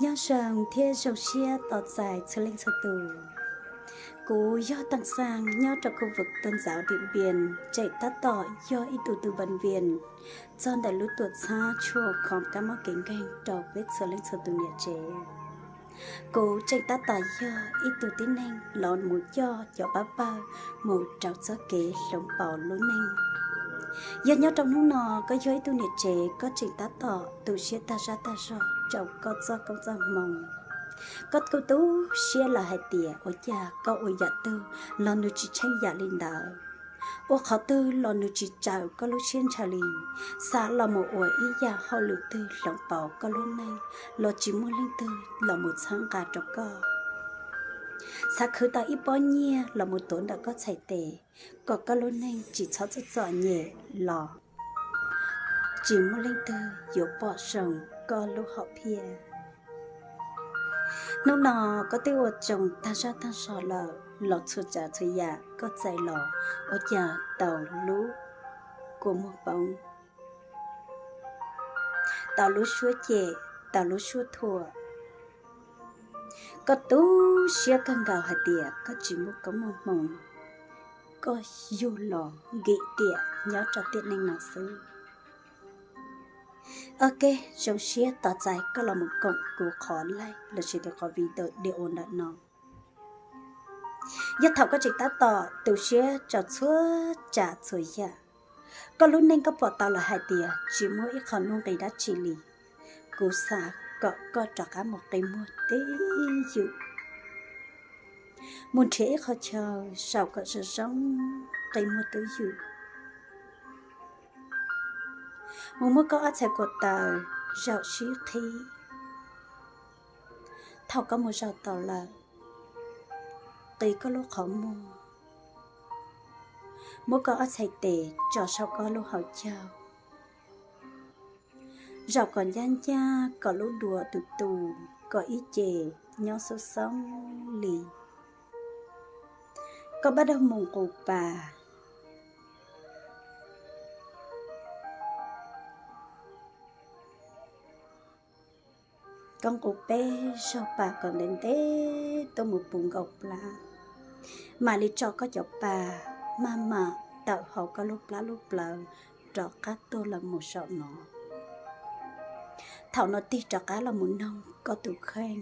Nyob zoo thiab zoo siab tos txais txhua leej txhua tus. Kuv yog Tag Xaas nyob rau khu vực Tôn giáo Điện Biên, tseem tab tom yog ib tug tư vấn viên txog ntawm lub tuam txhab tshuaj khom kab mob kev nkeeg rau peb txhua leej txhua tus niam tsev. Kuv tseem tab tom yog ib tug tib neeg los mus coj cov pab pawg mus rau txoj kev hloov pauv lub neej. Yog nyob rau hnub no koj yog ib tug niam tsev, koj tseem tab tom tu siab tag zaj tag zog rau koj txoj koob txoj hmoo, koj kuj tu siab lawm hais tias ua cas koj ua yam twg los nws tsis tsheej yam li ntawd, ua qhov twg los nws tsis tsaws koj lub siab ntshaw li, xav los mus ua ib yam hauj lwm twg hloov pauv koj lub neej los tsis muaj leej twg los mus txhawb nqa rau koj. Xav khwv tau ib pob nyiaj los mus tuav ntawm koj txhais tes kom koj lub neej tsis txhob txom txom nyem los tsis muaj leej twg yuav pom zoo koj lub hom phiaj. Hnub no koj twb ua tsoo tag zaj tag zog lawm los txhua tsav txhua yam koj txais los ua cas tau lub kua muag poob, tau lub suab cem, tau lub suab thuam. Koj tu siab kawg nkaus hais tias koj tsis muaj koob muaj hmoo, koj yug los nkim tiam nyob rau tiam neej no xwb. Ok, zoo siab tos txais koj los mus koom kuv qhov like lossis tus qhov video ntawm no. Yog thaum koj tseem tab tom tu siab rau txhua tsav txhua yam, koj lub neej koj pom tau lawm hais tias tsis muaj ib qho nuj nqis dab tsi li, kuv xav kom koj rov qab mus qi muag twj ywm, mus nrhiav ib qho chaw saum kom zoo zoo, qi muag twj ywm, mus muab koj ob txhais ko taw zaum sib qhib. Thaum koj mus zaum tau lawm, qi koj lub qhov muag, muab koj ob txhais tes tso saum koj lub hauv caug, zaum kom ncaj ncaj, kom lub duav tus tus, kom ib ce nyob xoob xoob li. Koj pab dag mus nqus pas, koj nqus peb zaug pas kom ntev ntev tuaj mus puv nkaus plab, mam li tso koj cov pas maj mam tawm hauv koj lub plab lub plawv rov qab tuaj los mus saum no. Thaum no tig rov qab los mus noog koj tus kheej,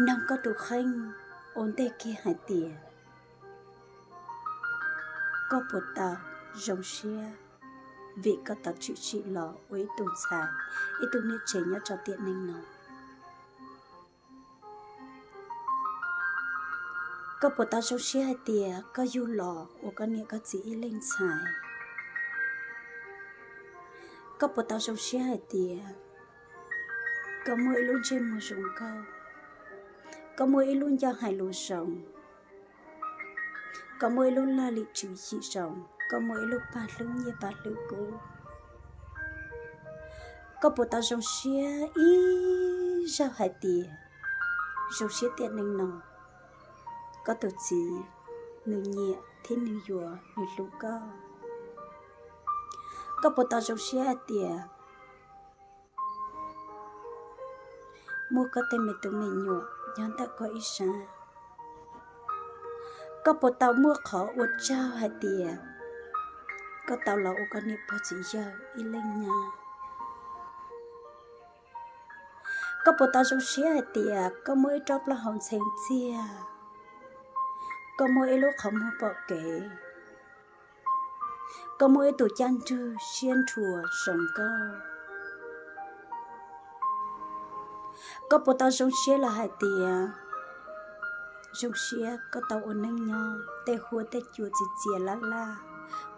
noog koj tus kheej ua ntej kiag hais tias koj puas tau zoo siab vim koj tau tshwm sim los ua ib tug ntxhais, ib tug niam tsev nyob rau tiam neej no? Koj puas tau zoo siab hais tias koj yug los ua koj niam koj txiv ib leeg ntxhais? Koj puas tau zoo siab hais tias koj muaj ib lub ntsej muag zoo nkauj, koj muaj ib lub ncauj hais lus zoo, koj muaj ib lub laj lim tswv yim zoo, koj muaj ib lub paj hlwb nyiaj paj hlwb kub? Koj puas tau zoo siab ib zaug hais tias zoo siab tiam neej no koj tus txiv nws nyiam thiab nws yuav nws hlub koj? Koj puas tau zoo siab hais tias muaj koj tej me tub me nyuam nyob ntawm koj ib sab? Koj puas tau muaj qhov ua tsaug hais tias koj tau los ua koj niam pog txiv yawg ib leeg nyab? Koj puas tau zoo siab hais tias koj muaj ib rob plaub hau ntxhee txiag, koj muaj ib lub qhov muag pom kev, koj muaj ib tug caj nrwg siab nrhuav zoo nkauj? Koj puas tau zoo siab los hais tias zoo siab koj tau ua neej nyob tej huab tej cua txiv txias laj laj,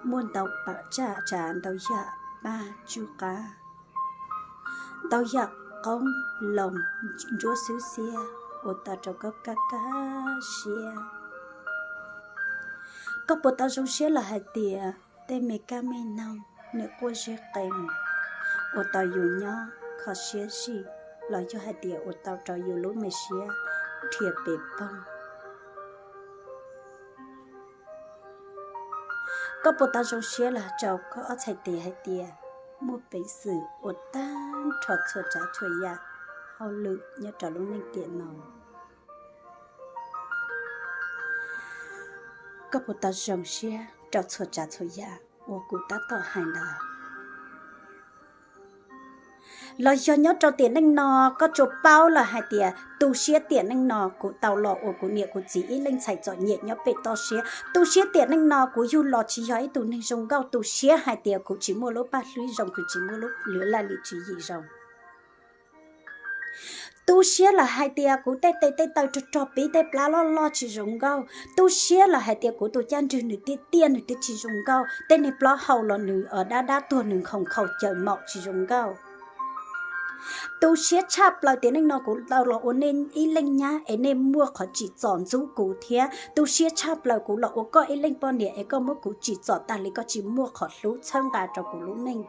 muaj ntau pam tsaj tsav ntau yam paj tsw qab, ntau yam qoob loo ntsuab xwb xiab ua tau rau koj kaj kaj siab? Koj puas tau zoo siab los hais tias tej me kab me noog nws quaj zig qees ua tau yus nyob kho siab zim, los yog hais tias ua tau rau yus lub me siab dhia pes poog? Koj puas tau zoo siab los rau koj ob txhais tes hais tias muaj peev xwm ua tag nrho txhua tsav txhua yam hauj lwm nyob rau lub neej tiam no. Koj puas tau zoo siab rau txhua tsav txhua yam uas kuv tab tom hais ntawd? Los yog nyob rau tiam neej no, koj tsuas paub lawm hais tias tu siab tiam neej no kuv tau los ua kuv niam kuv txiv ib leeg txhais txom nyem nyob pem toj siab, tu siab tiam neej no kuv yug los tsis yog ib tug neeg zoo nkauj, tu siab hais tias kuv tsis muaj lub paj hlwb zoo, kuv tsis muaj lub laj lim tswv yim zoo. Tu siab lawm hais tias kuv tej tes tej taw rog rog, pib tej plab loj loj tsis zoo nkauj. Tu siab lawm hais tias kuv tus caj nrwg nws tiaj tiaj, nws twb tsis zoo nkauj, tej niag plaub hau los nws dab dab tuag, nws nkhaus nkhaus caws maum tsis zoo nkauj. Tu siab tshaj plaws tiam neej no kuv tau los ua nej ib leeg nyab es nej muaj qhov tsim txom ntxub kuv thiab. Tu siab tshaj plaws kuv los ua koj ib leeg poj niam es koj muab kuv tsim txom tas li, koj tsis muaj qhov hlub txhawb nqa rau kuv lub neej.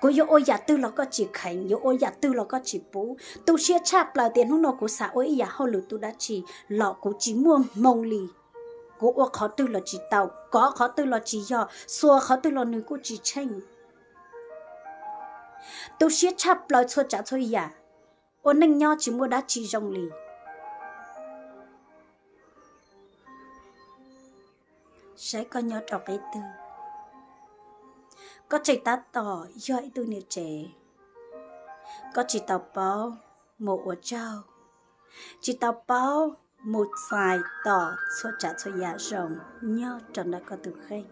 Kuv yuav ua yam twg los koj tsis kheev, yuav ua yam twg los koj tsis pub. Tu siab tshaj plaws tias hnub no kuv xav ua ib yam hauj lwm tu dab tsi los kuv tsis muaj hmoo li. Kuv ua qhov twg los tsis tau, kov qhov twg los tsis yog, xuas qhov twg los nws kuj tsis tsheej. Tu siab tshaj plaws txhua tsav txhua yam, ua neej nyob tsis muaj dab tsi zoo li. Saib koj nyob rau qib twg, koj tseem tab tom yog ib tug niam tsev, koj tsis tau paub mus ua tsaug, tsis tau paub mus txais tos txhua tsav txhua yam zoo nyob rau ntawm koj tus kheej.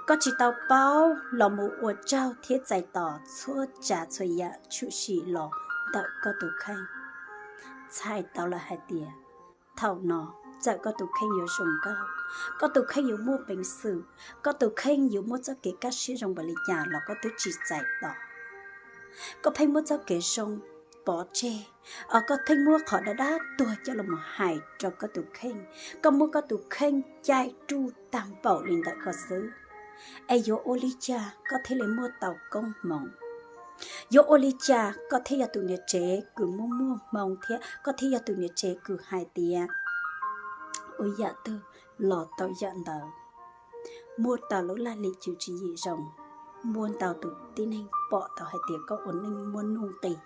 Koj tsis tau paub los mus ua tsaug thiab txais tos txhua tsav txhua yam tshwm sim los ntawm koj tus kheej. Txhais tau lawm hais tias thaum no txawm koj tus kheej yuav zoo nkauj, koj tus kheej yuav muaj peev xwm, koj tus kheej yuav muaj txoj kev kaj siab zoo npaum li cas los koj twb tsis txais tos. Koj pheej muab txoj kev zoo pov tseg, koj pheej muab qhov dab dab tuag coj los mus hais rau koj tus kheej. Koj muab koj tus kheej caij ruj tag npaum li ntawm koj xwb. Es yuav ua li cas koj thiaj li muaj tau koob hmoov? Yuav ua li cas koj thiaj yog tus niam tsev kws muaj muaj hmoo thiab koj thiaj yog tus niam tsev kws hais tias ua yam twg los tau yam ntawd, muaj tau lub laj lim cwm tswv yim zoo, muaj ntau tus tib neeg pom tau hais tias koj ua neej muaj nuj nqis?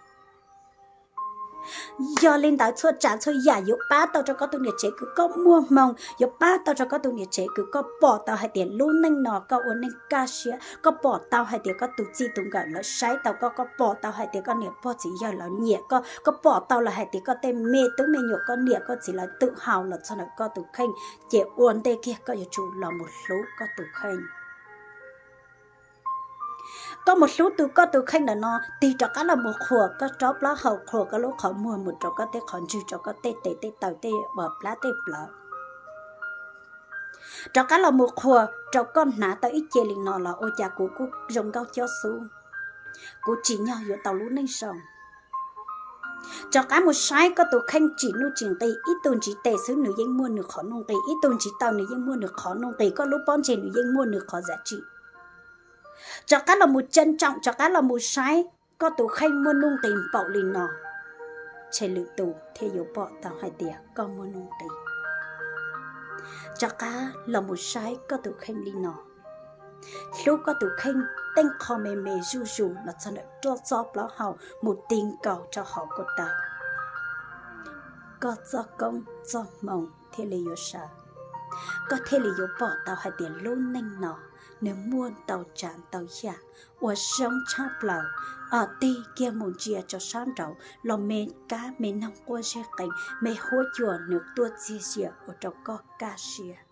Yog li ntawd txhua tsav txhua yam yuav pab tau rau koj tus niam tsev kws koj muaj hmoo, yuav pab tau rau koj tus niam tsev kws koj pom tau hais tias lub neej no koj ua neej kaj siab, koj pom tau hais tias koj tus txij tus nkawm lawv saib tau koj, koj pom tau hais tias koj niam pog txiv yawg lawv nyiam koj, koj pom tau lawm hais tias koj tej me tub me nyuam koj niam koj txiv lawv twm haus los txog ntawm koj tus kheej, ces ua ntej kiag koj yuav tsum los mus hlub koj tus kheej. Koj mus hlub tus koj tus kheej ntawm no, tig rov qab los mus qhuas koj rab plaub hau, qhuas koj lub qhov muag, mus rau koj tej qhov ntswg, rau koj tej tes tej taw, tej plab tej plawv. Rov qab los mus qhuas rau koj hnav tau ib ce li no los ua cas kuv kuj zoo nkauj cob xub, kuv tsim nyog yuav tau lub neej zoo. Rov qab mus saib koj tus kheej tsim nuj tsim nqis, ib tug ntsiv tes xwb nws yeej muaj nws qhov nuj nqis, ib tug ntsiv taw nws yeej muaj nws qhov nuj nqis, koj lub pob ntseg nws yeej muaj nws qhov zam tsim. Rov qab los mus cen tsoom, rov qab los mus saib koj tus kheej muaj nuj nqis npaum li no, ces lwm tus thiaj yuav pom tau hais tias koj muaj nuj nqis. Rov qab los mus saib koj tus kheej li no, hlub koj tus kheej, tej qho me me zuj zus los txog ntawm roj txob plaub hau mus ti nkaus rau hauv ko taw, koj txoj koob txoj hmoo thiaj li yuav sawv. Koj thiaj li yuav pom tau hais tias lub neej no nws muaj ntau tsav ntau yam uas zoo tshaj plaws, tig kiag mus ntsia rau sab nraud los me kab me noog quaj zeg qees, me huab cua nws tuaj txiag sia ua rau koj kaj siab.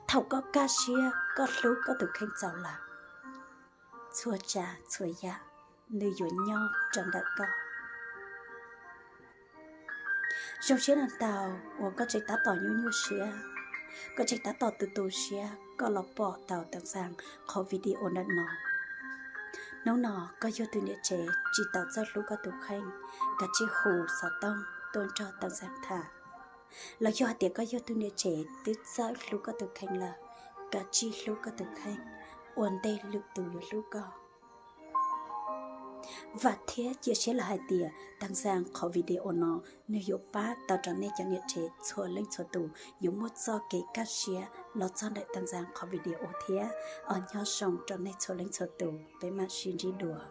Thaum koj kaj siab koj hlub koj tus kheej txaus lawm, txhua tsav txhua yam nws yuav nyob rau ntawm koj. Zoo siab ntau uas koj tseem tab tom nyuaj nyuaj siab, koj tseem tab tom tu tu siab koj los pom tau Tam Xas qhov video ntawm no. Hnub no koj yog tus niam tsev tsis tau txawj hlub koj tus kheej, kav tsij hu xov tooj tuaj nrog Tam Xas tham. Los yog hais tias koj yog tus niam tsev twb txawj hlub koj tus kheej lawm, kav tsij hlub koj tus kheej ua ntej lwm tus yuav hlub koj. Vam thiab cia siab lawm hais tias Tam Xas qhov video no nws yuav pab tau rau nej cov niam tsev txhua leej txhua tus yuav muaj txoj kev kaj siab los txog ntawm Tam Xas qhov video thiab. Nyob zoo rau nej txhua leej txhua tus, peb mam sib ntsib dua.